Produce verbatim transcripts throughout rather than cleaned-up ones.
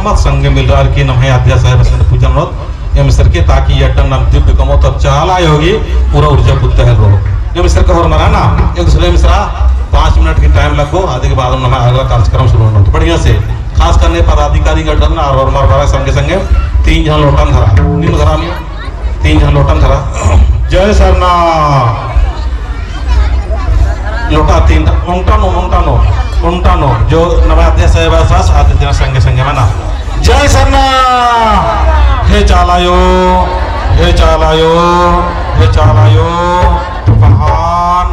मत संगे मिलरअर की नम्है अध्यक्ष साहेब असन पूजा ननोत एम सरके, ताकि ई अड्डा नम दिव्य कमो तब चाला आयो गी पूरा ऊर्जा बुद्ध है रो। एम सरके होरमर ना, एक दूसरे एम सरा पाँच मिनट की time लगो, आदि के बाद नम्है अगला कार्यक्रम शुरू ननोत। बढ़िया से खास करने पदाधिकारी गण ना और होरमर बरा संगे संगे तीन झन लोटन धरा, नीम धरा में तीन झन लोटन धरा। जय सरना। लोटा तीन, ओन्टा नू, ओन्टा नू, ओन्टा नू। जो नम्है अध्यक्ष साहेब आस, आस, आदि दिना संगे संगे मना। जय सरना। हे चाला आयो, हे चाला आयो, हे चाला आयो। पहान,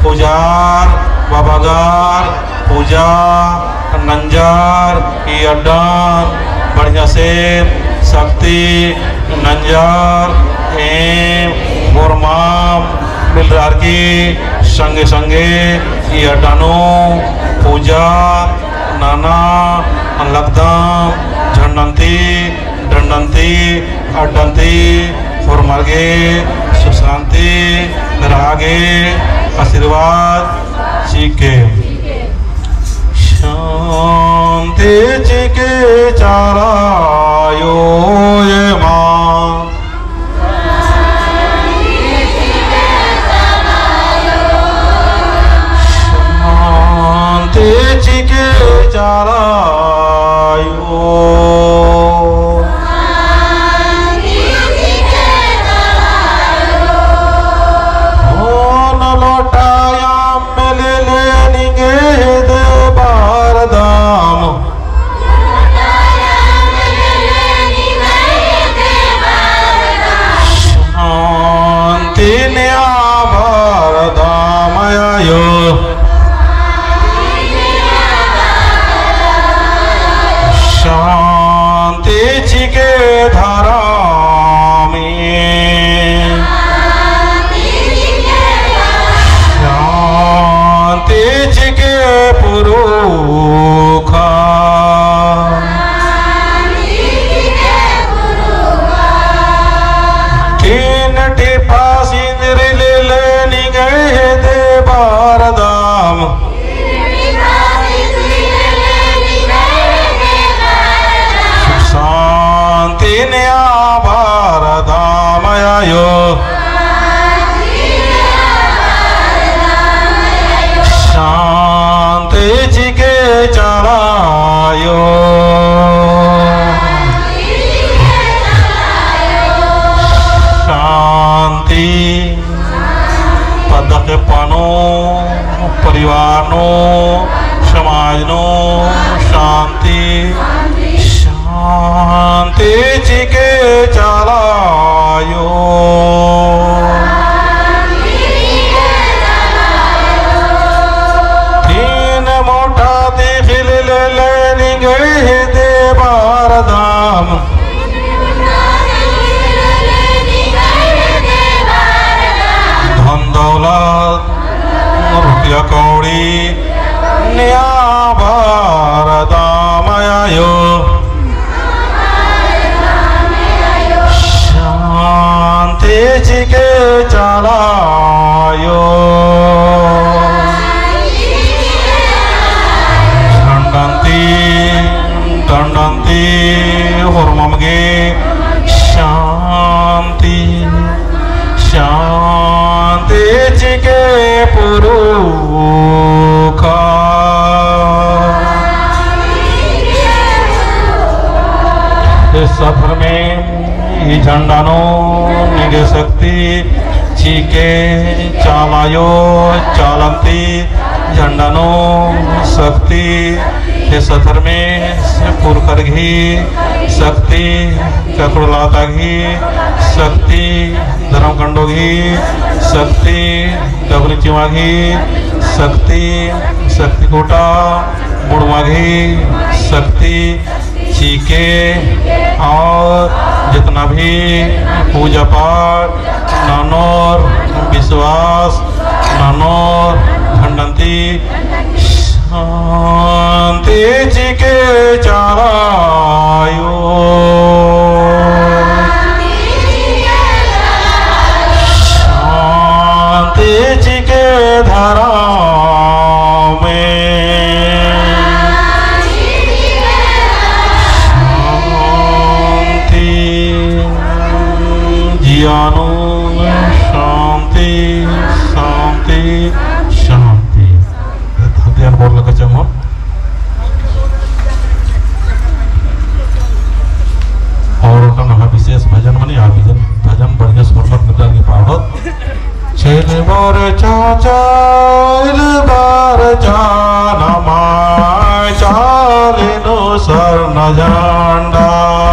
पुजार, बाबागर, पूजा नंजर, ई अड्डा बढ़िया से शक्ति नंजर, एम होरमाम मिलरअर की संगे संगे ई अड्डा नू पूजा नना लगदम। झंडन ती, डंडन ती, अड्डन ती होरमर गे सुख शांति रआ गे आशीर्वाद चिके। शांति चिके चाला आयो एमा। शांति चिके चाला आयो। ओन लोटा अम्म लेले निंग्है हेद्दे बरदम। शांति नेआ बरदम आयो। शांति चिके धरमी। शांति चिके पुरुखा। तीन टिपा सिंदरी लेले निंग्है हेद्दे बरदम। शांति नेआ बरदम आयो। शांति चिके चाला आयो। शांति। पद्दा के पनो, परिवार नू, समाज नू शांति, शांति चिके चाला आयो। तीन मोटा तिख़िल लेले निंग्है हेद्दे बरदम। धन दौलत, रुपया कौड़ी, नेआ बरदम आयो। शांति चिके चाला आयो। झंडन ती, डंडन ती, होरमम गे शांति, शांति चिके पुरुखा। हे सद्धर्मे ई झंडा नू निंग्है शक्ति चिके चाला आयो, चालन ती झंडा नू शक्ति, हे सद्धर्मे पुरखर गही शक्ति, ककड़ोलता गही शक्ति, धर्मकंडो गही शक्ति, डबरी चिमा गही शक्ति, शक्ति कोटा मुड़मा गही शक्ति, चिके और जितना भी पूजा पाठ ननोर, विश्वास ननोर, झंडन ती शांति चिके चाला आयो। शांति चिके धरमे। ज्ञानो शांति, शांति, शांति। ध्यान बोल लगा चमो। और ओटा नम्है विशेष भजन मनी, आ भजन, भजन बढ़िया सुर मत मिटार के पावत। चेले बर चाचा, चेले बर चाना माय, चाले नो सरना झंडा।